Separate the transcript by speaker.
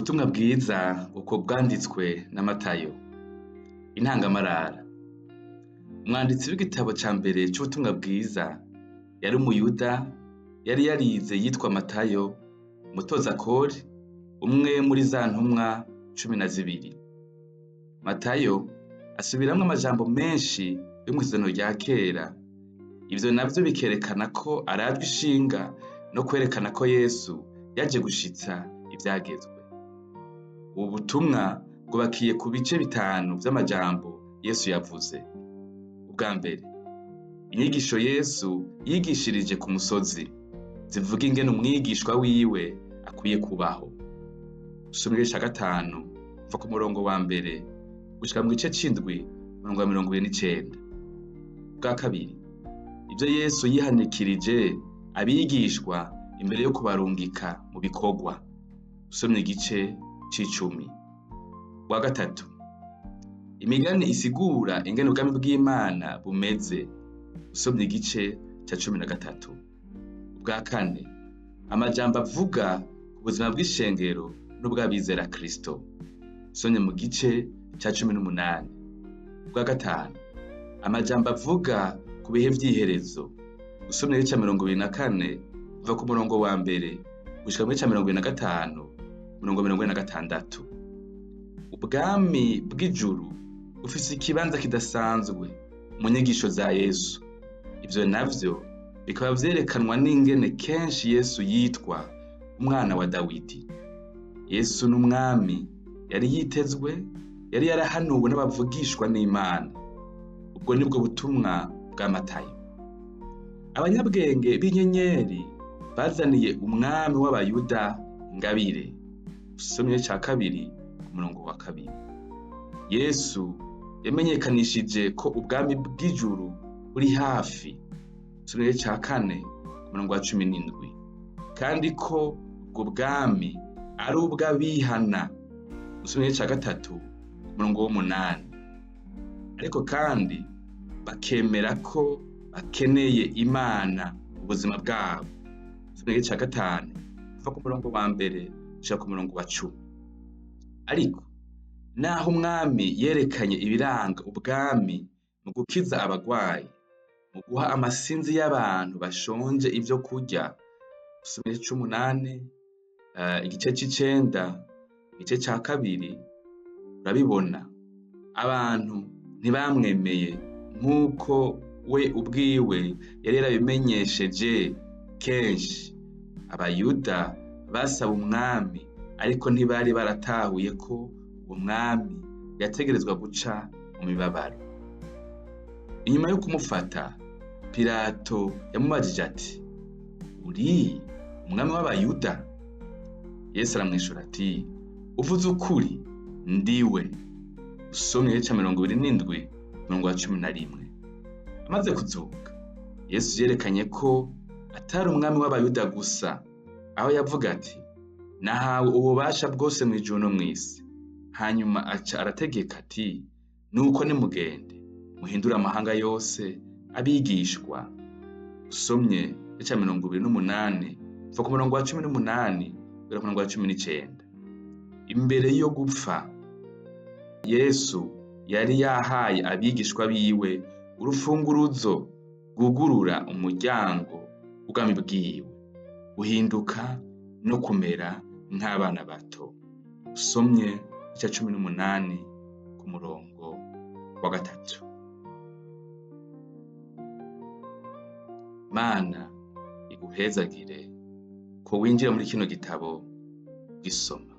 Speaker 1: Ubutumwa bwiza uko bwanditswe na Matayo. Intangamarara. Umwanditsi w'igitabo ca mbere c'ubutumwa bwiza yari umuyuda yari yarize yitwa Matayo, umutozakori, umwe muri za ntumwa 12. Matayo asubiramwo amajambo menshi yo mw'isezerano rya kera, ivyo navyo bikerekana ko arajwe ishinga no kwerekana ko Yesu yaje gushitsa ivyagezwe. Ubu butumwa bwubakiye ku bice 5 vy'amajambo Yesu yavuze. Ubwa mbere, inyigisho Yesu yigishirije ku musozi, zivuga ingene umwigishwa wiwe akwiye kubaho. Usoma igice ca 5 kuva ku murongo wa 1 gushika mu gice c'7 umurongo wa 29. Ubwa kabiri, ivyo Yesu yihanikirije abigishwa imbere yo kubarungika mu bikorwa. Usomye igice c'10. Ubwa gatatu, imigani isigura ingene ubwami bw'Imana bumeze. Usomye igice ca 13. Ubwa kane, amajambo avuga ku buzima bw'ishengero n'ubw'abizera Kristo. Usomye mu gice ca 18. Ubwa gatanu, amajambo avuga ku bihe vy'iherezo. Usomye igice ca 24 kuva ku murongo wa 1 gushika mu gice ca 25 umurongo wa 46. Ubwami bw'ijuru bufise ikibanza kidasanzwe mu nyigisho za Yesu. Ivyo navyo bikaba vyerekanwa n'ingene kenshi Yesu yitwa umwana wa Dawidi. Yesu n'umwami yari yitezwe, yari yarahanuwe n'abavugishwa n'Imana. Ubwo nibwo butumwa bwa Matayo. Abanyabwenge b'inyenyeri bazaniye umwami w'Abayuda ingabire. Usomye igice ca 2 ku murongo wa 2. Yesu yamenyekanishije ko ubwami bw'ijuru buri hafi. Usomye igice ca 4 ku murongo wa 17. Kandi ko ubwo bwami ari ubw'abihana. Usomye igice ca 3 ku murongo w'8. Ariko kandi bakemera ko bakeneye Imana mu buzima bwabo. Usomye igice ca 5 kuva ku murongo wa 1 gushika ku murongo wa 10. Ariko naho umwami yerekanye ibiranga ubwami mu gukiza abagwayi, mu guha amasinzi y'abantu bashonje ivyo kurya, usomye igice c'8, igice c'9, igice ca 2, urabibona. Abantu ntibamwemeye nk'uko we ubwiwe yari yarabimenyesheje kenshi. Abayuda basaba umwami, ariko ntibari baratahuye ko uwo mwami yategerezwa guca mu mibabaro. Inyuma yo kumufata, Pilato yamubajije ati: "Uri umwami w'Abayuda?" Yesu aramwishura ati: "Uvuze ukuri, ndiwe." Usomye igice ca 27 umurongo wa 11. Amaze kuzuka, Yesu yerekanye ko atari umwami w'Abayuda gusa, aho yavuga ati: "Nahawe ububasha bwose mw'ijuru no mw'isi." Hanyuma aca arategeka ati: "Nuko nimugende muhindure amahanga yose abigishwa." Usomye igice ca 28 kuva ku murongo wa 18 kugera ku murongo wa 19. Imbere yo gupfa, Yesu yari yahaye abigishwa biwe urufunguruzo rwugurura umuryango w'ubwami bwiwe, guhinduka no kumera nk'abana bato. Usomye igice ca 18 ku murongo wa 3. Imana iguhezagire ko winjira muri kino gitabo gisoma.